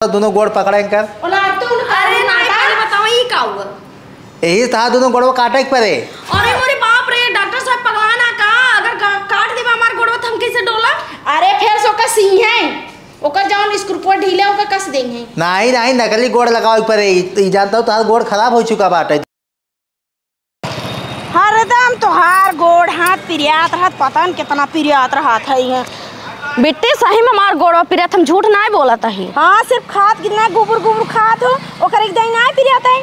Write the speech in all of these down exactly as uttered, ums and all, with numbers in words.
दोनों गोड़ पकड़े कर। अरे नहीं, पहले बताओ, ई का हुआ? यही था, दोनों गोड़वा काटे के परे। अरे मोरे बाप रे, डॉक्टर साहब पगला ना का? अगर का-, काट देबा हमार गोड़वा, त हम कैसे डोला? अरे फेर से ओकर सीहे, ओकर जौन स्क्रू ढीले, ओकर कस देंगे। नहीं, नहीं, नकली गोड़ लगावे के परे। ई, ई जानता हूँ, तोहार गोड़ खराब हो चुका बाटे। हरदम तोहार गोड़ हाथ पिरियात रहत, पता न कितना पिरियात रहत है ये। बिट्टी, सही में हमार गोड़वा पिरियात, हम झूठ नाय बोलत ही। हाँ, सिर्फ खात कितना गुबुर गुबुर खात हो, ओकर एक दाई नाय पिरियात है।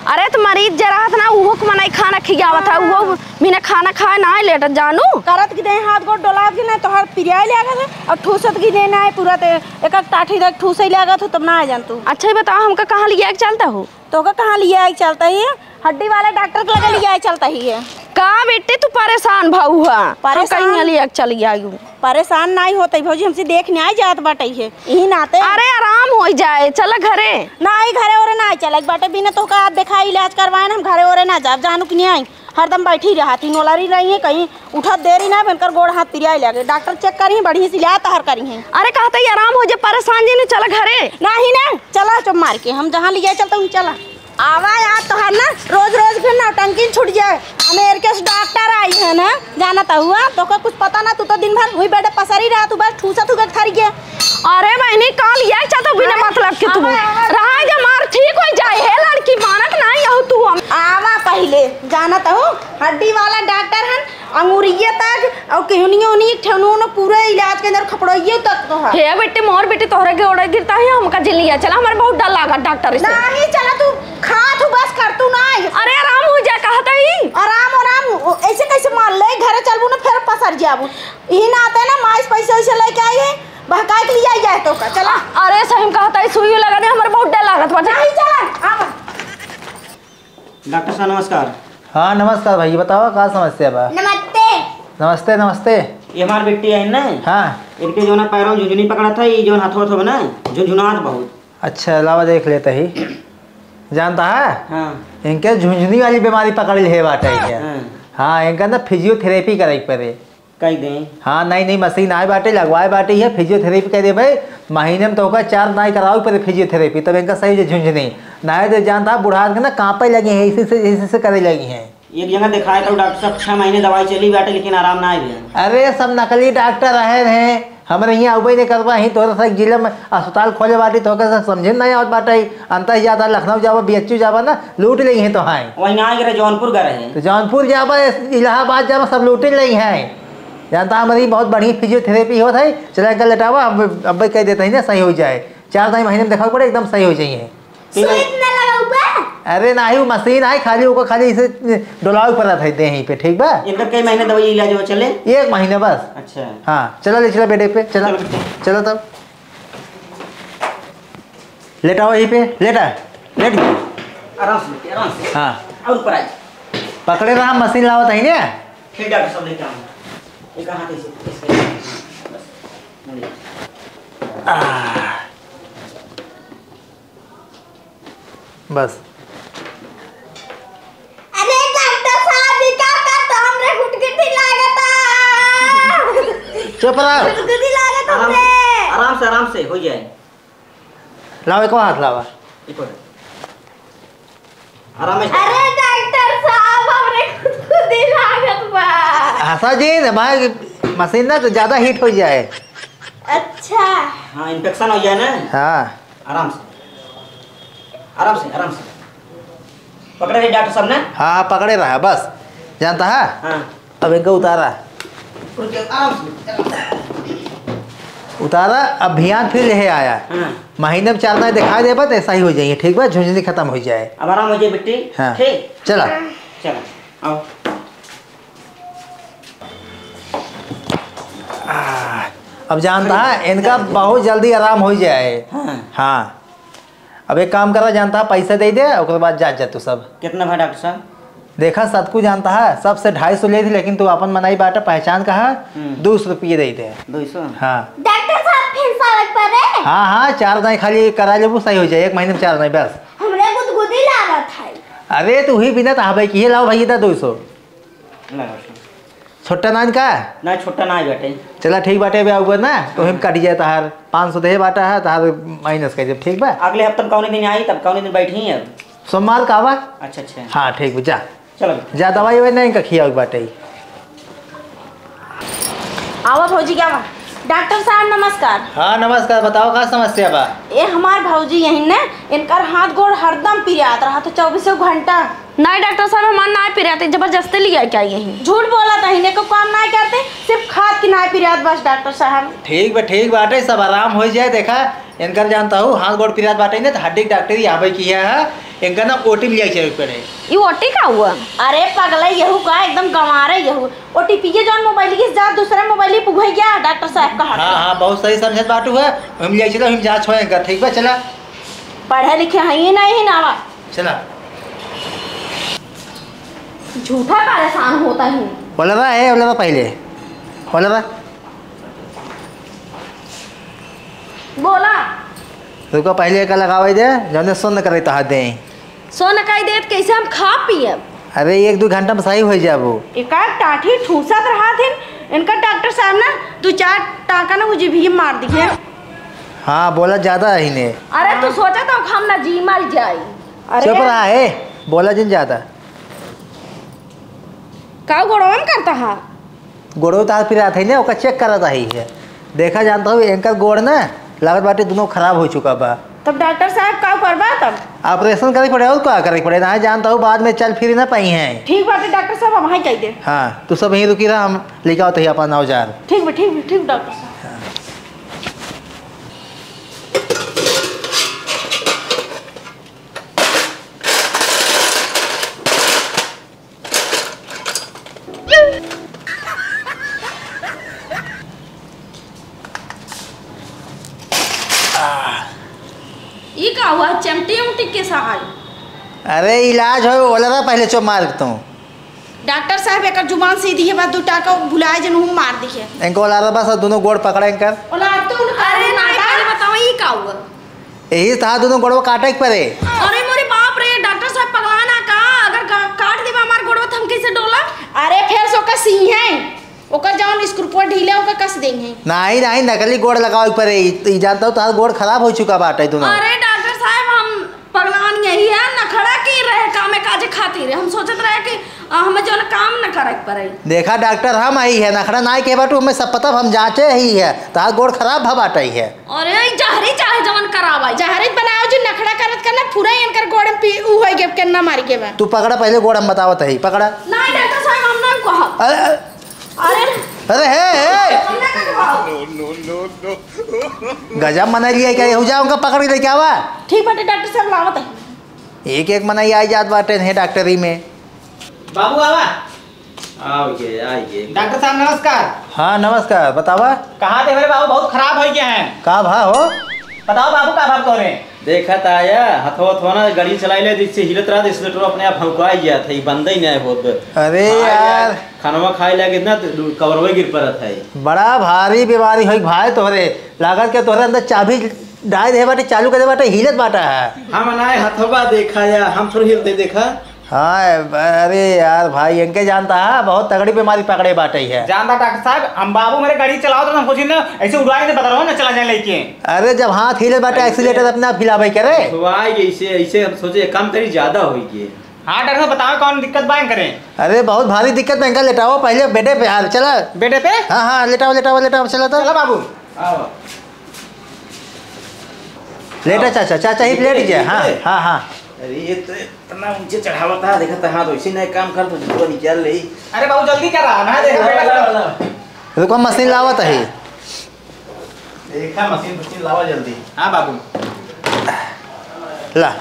अरे, त मरीज जे रहत ना, उहो के मनई खाना खियावत है, हाँ। उहो बिना खाना खाए नाय लेटत जानू। करत की दे हाथ गोड़ डोलात की ना, तोहार पिरियाई लागत है, और ठूसत की दे ना है, पूरा ते एक एक टाठी तक ठूसे लागत हो, तब ना आ जान तू। अच्छा, ये बताओ, हमका कहाँ लिया के चलता हो? तोका कहाँ लिया के चलता ही? हड्डी वाले डॉक्टर के लगे लिया चलता ही है। का बेटी तू परेशान भऊ है? हम परेशान? कहीं लिया के चली आई हूँ। परेशान नहीं होते भौजी, हमसे देख नहीं जात बाटे है, यही नाते। अरे आराम हो जाए, चला घरे। नहीं, घरे ओरे ना चले बाटे, बिना तोका आप देखा इलाज करवाए ना, हम घरे ओरे ना जाब, जानू कि नहीं आई। हरदम बैठी रहती, नोलरी रही है, कहीं उठत देरी ना, बनकर गोड़ हाथ पिरियाए लगे। डॉक्टर चेक करी, बढ़िया से इलाज तहर करी है। अरे कहते ही आराम हो जाए, परेशान जी ने, चला घरे। नहीं ना, चला चुप मार के, हम जहाँ लिया चलता हूँ, चला। आवा यार, तोहार ना रोज रोज के नौटंकी छूट जाए। अमेरिका से डॉक्टर आई है ना, जानत हुआ, तोका कुछ पता ना, तू तो दिन भर हुई बेडे पसरी रहा, तू बस ठूसत हुआ थर गया। अरे बहनी, काल ये चल तो बिना हाँ। मतलब के तू आवा, आवा। रहा जा मार ठीक हो जाए। हे लड़की, मानत नहीं हो तू हम। आवा पहले, जानत हो, हड्डी वाला डॉक्टर हन, अंगुरिये तक और केहनियो नहीं, ठेहुनो पूरे इलाज के अंदर खपड़ोइये तक तो है। हे बेटे, मोर बेटे, तोहरे के ओड़े गिरता है, हमका जिन लिया चला, हमारे बहुत डर लागा डॉक्टर से। नहीं, चला तू खा, तू बस कर, तू नहीं। अरे आराम हो जा, कहता ही। आराम, आराम, ओ, ऐसे कैसे मान ले, घरे चलबू ना, फिर पसर जाबू। यही नाते ना, माइस पैसे वैसे लेके आई है, बहकाए के लिए आई जाए तो का, चला। अरे सही में कहता ही, सुई लगा दे, हमारे बहुत डर लागत बाटे। नहीं, चला, आवा। डॉक्टर साहब, नमस्कार। हाँ, नमस्कार भाई, बतावा, का समस्या बा? नमस्ते। नमस्ते, नमस्ते। ये हमार बेटी है ना? हाँ। इनके जो ना पैरों में झुनझुनी पकड़ा था, ये जो हाथों हाथों में ना झुनझुनात बहुत। अच्छा, लावा देख लेते ही। जानता है? हाँ। इनके झुनझुनी वाली बीमारी पकड़ ले बाटे है। हाँ। हाँ, इनका ना फिजियोथेरेपी करे के पड़े। कई दें। हाँ, नई नई मशीन आए बाटे, लगवाए बाटे, ये फिजियोथेरेपी कर दे भाई। महीने में तो होगा चार नाई करावे पड़े फिजियोथेरेपी, तब इनका सही से झुंझुनी। नाई तो जानता, बुढ़ा के ना कांपे लगे हैं, इसी से, इसी से करे लगी हैं। एक जगह दिखाए तो डॉक्टर साहब, छह महीने दवाई चली बाटे, लेकिन आराम ना आए भैया। अरे, सब नकली डॉक्टर रहे हैं, हमरे यहाँ अउबे नहीं करबा, ही तोहरे से जिले में अस्पताल खोले बाटे, तो के समझे नहीं आवत बाटे। अंतर जाता, लखनऊ जाबा, बीएचयू जाबा ना, लूट लेई हैं तो हाँ। वही ना आए रहे, जौनपुर गए रहे। तो जौनपुर जाबा, इलाहाबाद जाबा, सब लूट लेई हैं। जानता, हमारी बहुत बढ़िया फिजियोथेरेपी होत है, चला के लेटावा, अब, अब कह देते हैं ना, सही हो जाए। चार दाई महीने में देखा पड़े, एकदम सही हो जाइए। सुई इतना लगा हुआ है? अरे नाही, वो मशीन आई, खाली ओको खाली इसे डोलावे पड़त है देही पे, ठीक बा? इनका कई महीने दवाई इलाज हो चले? एक महीने बस। अच्छा। हाँ, चला ले चला बेडे पे, चला। चलो बेटे। चला तब। लेटावा यही पे, लेटा, लेट गया। आराम से, आराम से। हाँ। और ऊपर आई। पकड़े रहा, मशीन लावत है ने। फिर डॉक्टर साहब लेके आऊँ। ये कहाँ कैसे, कैसे? बस, नहीं। आह। बस। अरे डॉक्टर साहब, ई का करता, हमरे गुदगुदी लागता। चुप रह। गुदगुदी लागत आराम, हमरे। आराम से, आराम से हो जाए। लावा, एको हाथ लावा। एको हाथ। आराम से। अरे डॉक्टर साहब, हमरे गुदगुदी लागत बा। हंसा जी, भाई, मशीन ना तो ज्यादा हीट हो जाए। अच्छा। हाँ, इन्फेक्शन हो जाए ना। हाँ। आराम से, आराम से, आराम से। पकड़े रहे डॉक्टर साहब ने? हाँ, हाँ, पकड़े रहा, बस। जानता है? हाँ। अब इनका उतारा। रुक जा, आराम से, आराम से। उतारा, अब भियान फिर ले आया। हाँ। महीने में चार दाई दिखाई देबा, तो ऐसा ही हो जाइए, ठीक बा? झुंझुनी खत्म हो जाए। अब आराम हो जाए बिट्टी। हाँ। ठीक। चला। चला, आओ। आह, अब जानता है, इनका बहुत जल्दी आराम हो जाए। हाँ। हाँ। अब एक काम करा, जानता है, पैसा दे दे, ओकर बाद जा, जा तू सब। कितना भा डॉक्टर साहब? देखा, सतकू जानता है, सबसे ढाई सौ ले थी, लेकिन तू अपन मनई बाटा, पहचान का है, हम्म। दो सौ रुपये दे दे। दो सौ? हाँ। डॉक्टर साहब, फिर सड़क पर है? हाँ, हाँ, चार दाई खाली करा लेबू, सही हो जाए, एक महीने में चार दाई बस। हमरे गुदगुदी लागत है। अरे, तू ही बिना तो हबे की, लाओ भाई, इधर दो सौ। लगाओ। छुट्टा नाहीं का? ना, छुट्टा नाहीं बाटे। चला ठीक बाटे, अबे आउबा ना, तो हम कट जाए तहार पाँच सौ देहे बाटा है, तहार माइनस कर देब, ठीक बा? अगले हफ्तन कौने दिन आई, तब कौने दिन बैठी अब? सोमवार का आवा। अच्छा, अच्छा। हाँ, ठीक बा, जा। चलो। जा, दवाई ववाई नाहीं का खियावे के बाटे। आवा भौजी, का बा? डॉक्टर साहब, नमस्कार। हाँ, नमस्कार, बताओ, का समस्या बा? ए, हमार भौजी यहीं ने, इनकर हाथ गोड़ हरदम पिरात रहा, तो चउबीसों घंटा। नाहीं डॉक्टर साहब, हमार नाहीं पिरात, जबरदस्ती लिया के आई यहीं। झूठ बोलत हईं, एको काम नाहीं करते, सिर्फ खात की नाहीं पिरात बस डॉक्टर साहब। ठीक बा, ठीक बाटे, सब आराम होइ जाए। देखा, इनकर जानत हऊ, हाथ गोड़ पिरात बाटे ने, तो हड्डी के डॉक्टरी आवे की है, इनका ना ओटी में लिया के पड़े। ई ओटी का हुआ? अरे पगला, यहू का एकदम गंवारे यहू। ओटीपीए जौन मोबाइल की जा, दूसरे मोबाइल पे उघै गया डॉक्टर साहब का हाथ। हाँ, हाँ, बहुत सही समझत बाटू है। हम लिया चलो, हम जांच होए इनका, ठीक बा, चला। पढ़े लिखे हैं ही नहीं, ही नावा। चला। झूठा परेशान होता है। बोला बा, ए, बोला बा पहले। बोला बा। बोला। रुको, पहले एका लगावे दे, जौने सुन्न करे तहा दे। सुन्न कई देत, कैसे हम खा पियब? अरे, एक दू घंटा में सही होइ जाबो। एका टाठी ठूसत रहत हिन, इनका डॉक्टर साहब ना दू चार टाका ना उ जीभिए मार दिहे। हाँ, बोला ज्यादा है ने। अरे, तू सोचा तो हम ना जी मर जाई। अरे। चुप रहा है, बोला जिन ज्यादा। का गोड़वा में करता हा? गोड़ो तार पिरात है ना, ओका चेक करत आई है। देखा जानत हऊ, एनकर गोड़ ना, लागत बाटे दुनो खराब होइ चुका बा। तब डॉक्टर साहब का करबा तब? ऑपरेशन करे पड़े, और का करे पड़े? ना जानत हऊ, बाद में चल फिर ना पाई हैं। ठीक बाटे डॉक्टर साहब, हम वहीं कह दे। हाँ, तू सब यहीं रुकी रहा, हम लेके आवत ही अपन औजार। ठीक बा, ठीक बा, ठीक डॉक्टर साहब। ई का हुआ? चमटी उमटी के सहाय? अरे इलाज हो, ओलरा पहले चो मार तू। डॉक्टर साहब, एकर जुबान सीधी है, बस दू टाका भुलाए जन हूँ मार दिखे। इनको ओलरा बस, दोनों गोड़ पकड़े इनकर। ओलरा तो उनका अरे ना, मार। पहले बताओ, ई का हुआ? यही था दोनों गोड़वा काटे के परे। अरे मोरे बाप रे, डॉक्टर साहब पगला ना का? अगर का-, काट देबा हमार गोड़वा तो हम कैसे डोला? अरे फेर से ओकर सीहे, ओकर जौन स्क्रूपवा ढीले ओकर कस देंगे। नाहीं, नाहीं, नकली गोड़ लगावे के परे। ई, ई जानत हऊ तोहार गोड़ खराब होइ चुका बाटे दोनों। अरे डॉक्टर साहब, हम पगलान यही है, नखड़ा की रहे कामे काजे खातिर। हम सोचत रहे कि, आ, हमें जौन काम न करे के पड़े। देखा डॉक्टर, हम आई है, नखड़ा नाहीं के बाटू, हमें सब पता, हम जांचे ही है, तोहार गोड़ खराब भा बाटे है। अरे, ई जहरी चाहे जवन करावा। जहरी बनाओ जी, नखड़ा करत करना, पूरा इनकर गोड़ में पी-, ऊ होई गे, केन्ना मारी गे बा। तू पकड़ा पहले गोड़, हम बतावत हई, पकड़ा। नाहीं, डॉक्टर साहब, हम नाहीं कहब। अरे, अरे। अरे, हे, हे। हम ना कटवाओ। गजब मनई लिया क्या? यहू जा, उनका पकड़ के लेके आवा। ठीक बाटे, डॉक्टर साहब, लावत हई। एक एक मनई आई जात बाटे, हे डॉक्टरी में। बाबू, आवा। आओ ये, आइए। डॉक्टर साहब, नमस्कार। हाँ, नमस्कार, बतावा। कहाँ थे मेरे बाबू, बहुत खराब होइ गया है। का भा हो? बताओ बाबू, का भा तोरे? देखत आया, हथवा थोना गड़ी चलाई ले, जिससे हिलत रहा, जिससे तो अपने आप हौकाई गया था, ये बंद ही नहीं होत। अरे हाँ यार। यार, खानवा खाए लागे ना, तो कवरवे गिर पड़त है। बड़ा भारी बीमारी होई भाई तोहरे, लागत के तोहरे अंदर चाबी डाल दे बाटे, चालू कर दे बाटे, हिलत बाटा है। हम नाय हथवा देखा या, हम थोड़ी हिलते देखा। हाँ, अरे यार भाई, इनके जानता है, बहुत तगड़ी बीमारी पकड़े बाटे है। जानता डॉक्टर साहब, हम बाबू मेरे गाड़ी चलाओ तो हम कुछ ना ऐसे उड़ाए थे, बता रहा हूँ ना, चला जाए लेके। अरे जब हाथ हिले बाटे, ऐसे? Accelerator अपने आप हिलावे करे। तो आई ऐसे, ऐसे हम सोचे कम करी, ज्यादा होई के। हाँ डॉक्टर साहब, बताओ कौन दिक्कत बा इनकरे? अरे बहुत भारी दिक्कत बा इनका, लेटाओ पहले बेडे पे, हाँ चला। बेडे पे? हाँ, हाँ, लेटाओ, लेटाओ, लेटाओ, चला तो। चला बाबू। आओ। लेटा चाचा, चाचा ही लेट जाए। हाँ, हाँ, हाँ। अरे ये तो इतना ऊंचे चढ़ावा था, देखा था, हाँ तो इसी ने काम कर तो दूसरा निकाल ले। अरे बाबू जल्दी करा, ना देखा बेटा। रुको, मशीन लावत है। देखा मशीन, मशीन लावा जल्दी। हाँ बाबू। ला,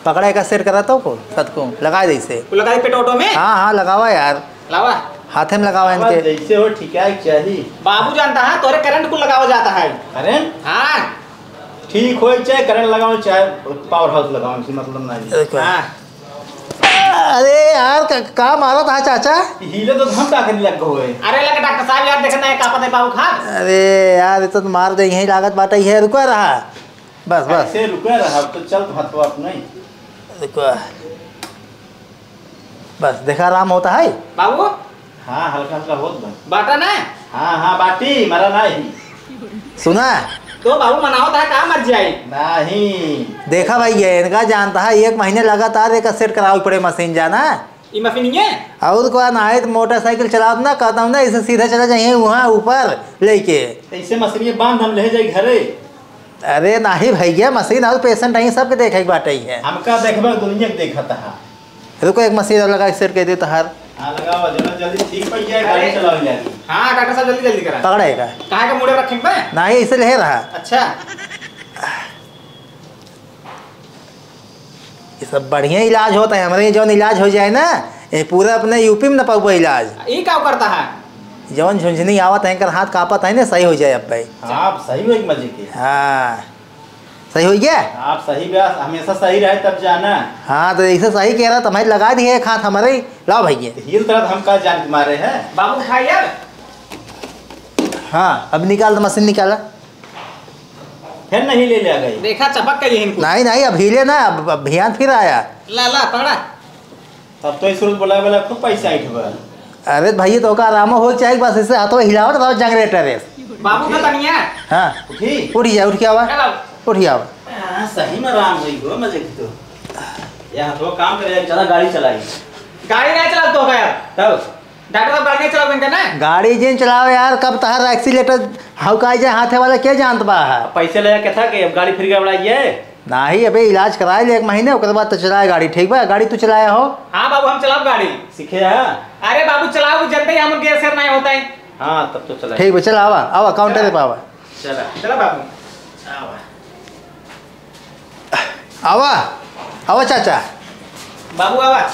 पकड़ा का सेट करा तो को, सत को लगा दे इसे। वो लगा दे पेट ऑटो में? हाँ, हाँ, लगावा यार। लावा। हाथे में लगावा इनके। जैसे हो ठीक है, चाहिए। बाबू जानता है, तोरे करंट को लगावा जाता है। करंट? हाँ। ठीक हो, चाहे करंट लगाओ, चाहे पावर हाउस लगाओ, इसे मतलब ना है। एक बार। हाँ। अरे यार, का, का मारा था चाचा? हीले तो हम का करे लग गए। अरे लगा डॉक्टर साहब, यार देखना है, का पता है बाबू खा। अरे यार, ये तो मार दे, यहीं लागत बाटे है, रुका रहा। बस, बस। ऐसे रुका रहा, अब तो चल तो हाथ बाप नहीं। रुका। बस, देखा आराम होता है? बाबू, हाँ, हल्का हल्का होत बा। बाटा ना? हाँ, हाँ, बाटी, मरा नाही। सुना? तो बाबू मनावत है, का मर जाए? नहीं। देखा भाई, ये इनका जानता है, एक महीने लगातार एक सेट करावे पड़े मशीन जाना। ई मशीन ये? और को ना है तो मोटरसाइकिल चलावत ना, कहता हूँ ना, इसे सीधा चला जाइए वहाँ ऊपर लेके। ऐसे मशीन बांध हम ले जाए घरे। अरे नाही भैया, मशीन और पेशेंट है, सबके देखे के बाटे ही है। हमका देखबा, दुनिया के देखत है। रुको, एक मशीन और लगा के सेट कर दे तहार। हाँ, लगावा, जरा जल्दी ठीक पड़ जाए, गाड़ी अरे। चलाओ जाए। हाँ, डॉक्टर साहब, जल्दी, जल्दी करा। पकड़ेगा। कहाँ का मुड़े रखेंगे बे? नाही, इसे ले रहा। अच्छा। ये सब बढ़िया इलाज होता है, हमरे जौन इलाज हो जाए ना, ये पूरा अपने यूपी में न पाउबा इलाज। ई का करता है? जौन झुनझुनी आवत है, इनकर हाथ कांपत है ना, सही हो जाए अब भाई। हाँ, अब सही होई मजे के। हाँ, सही हो गया? आप सही बा, हमेशा सही रहे तब जाना। हाँ, तो ऐसे सही कह रहा, तो हमारे लगा दिए एक हाथ हमारे, लाओ भैया। तो हिल तरह हम का जान के मारे हैं? बाबू उठाई यार। हाँ, अब निकाल, तो मशीन निकाला। फिर नहीं ले ले गई। देखा चपक के यही इनको। नहीं, नहीं, अब हिले ना, अब, अब भियान फिर आया। ला, ला, पकड़ा। तब तो इस रोज बोला, बोला खूब पैसा आई बा। अरे भैया, तो का आराम हो चाहे, बस इसे हाथों हिलावत रहो, जनरेटर है। बाबू का तनिया। हाँ। उठी? उठ जा, उठ के आवा। चलो। उठ जाओ। हाँ, सही में आराम होई गो, मजे की तो। ये हाथों काम करे, चला गाड़ी चलाई। गाड़ी नहीं चला तो यार। तब? डॉक्टर साहब, गाड़ी नहीं चलावे इनका ना? गाड़ी जिन चलावे यार, कब तहार एक्सीलेटर हौकाई जाए हाथे वाला, के जानत बा है? अब पैसे ले के था कि अब गाड़ी फिर गड़बड़ाई है? नाही, अबे इलाज कराए ले एक महीने, ओकर बाद तो चलाए गाड़ी, ठीक बा? गाड़ी तू चलाया हो? हाँ बाबू, हम चलाब गाड़ी। सीखे है? अरे बाबू, चलाओ, जनते ही हम गेर सेर नहीं होता है। हाँ, तब तो चला। ठीक बा, चल आवा, आवा, काउंटर पे आवा। चला। चला बाबू, आवा। आवा, आवा चाचा। बाबू आवा।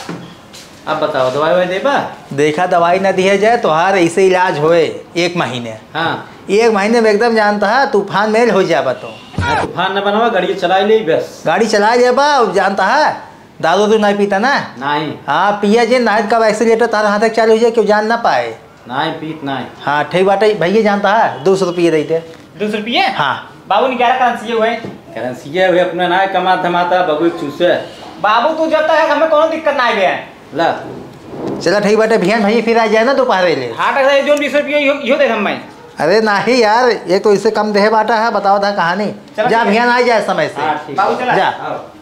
अब बताओ, दवाई ववाई देबा? देखा, दवाई ना दिया जाए, तोहार ऐसे इलाज होए एक महीने। हाँ। एक महीने में एकदम जानता है, तूफान मेल हो जाबा तो। हाँ, तूफान न बनावा, गाड़ी चला ले बस। गाड़ी चला लेबा, जानता है, दारू तू नहीं पीता ना? नहीं। हाँ, पिया जे, नहीं कब एक्सीलेटर तार हाथ तक चालू हो जाए, क्यों जान ना पाए। नाहीं, पीत नाहीं। हाँ, ठीक बाटे, भैया जानता है, दो सौ रुपये दे दे। दो सौ रुपये? हाँ। बाबू, निकाला करेंसी हुए। करेंसी हुए, अपना ना कमा धमाता, बबू एक चूसे। बाबू, तू जब तक है, हमें कोनो दिक्कत ना आवे। ला। चला, ठीक बाटे, भियान भैया फिर आ जाए ना दोपहर ले। हाँ, तो ये जोन बीस रुपये, यो, यो दे हम भाई। अरे नाहीं यार, ये तो इससे कम देहे बाटा है, बताओ था कहानी। चला, जा, ठीक है। भियान आ जाए समय से। हाँ, ठीक है। बाबू, चला। जा। हाँ।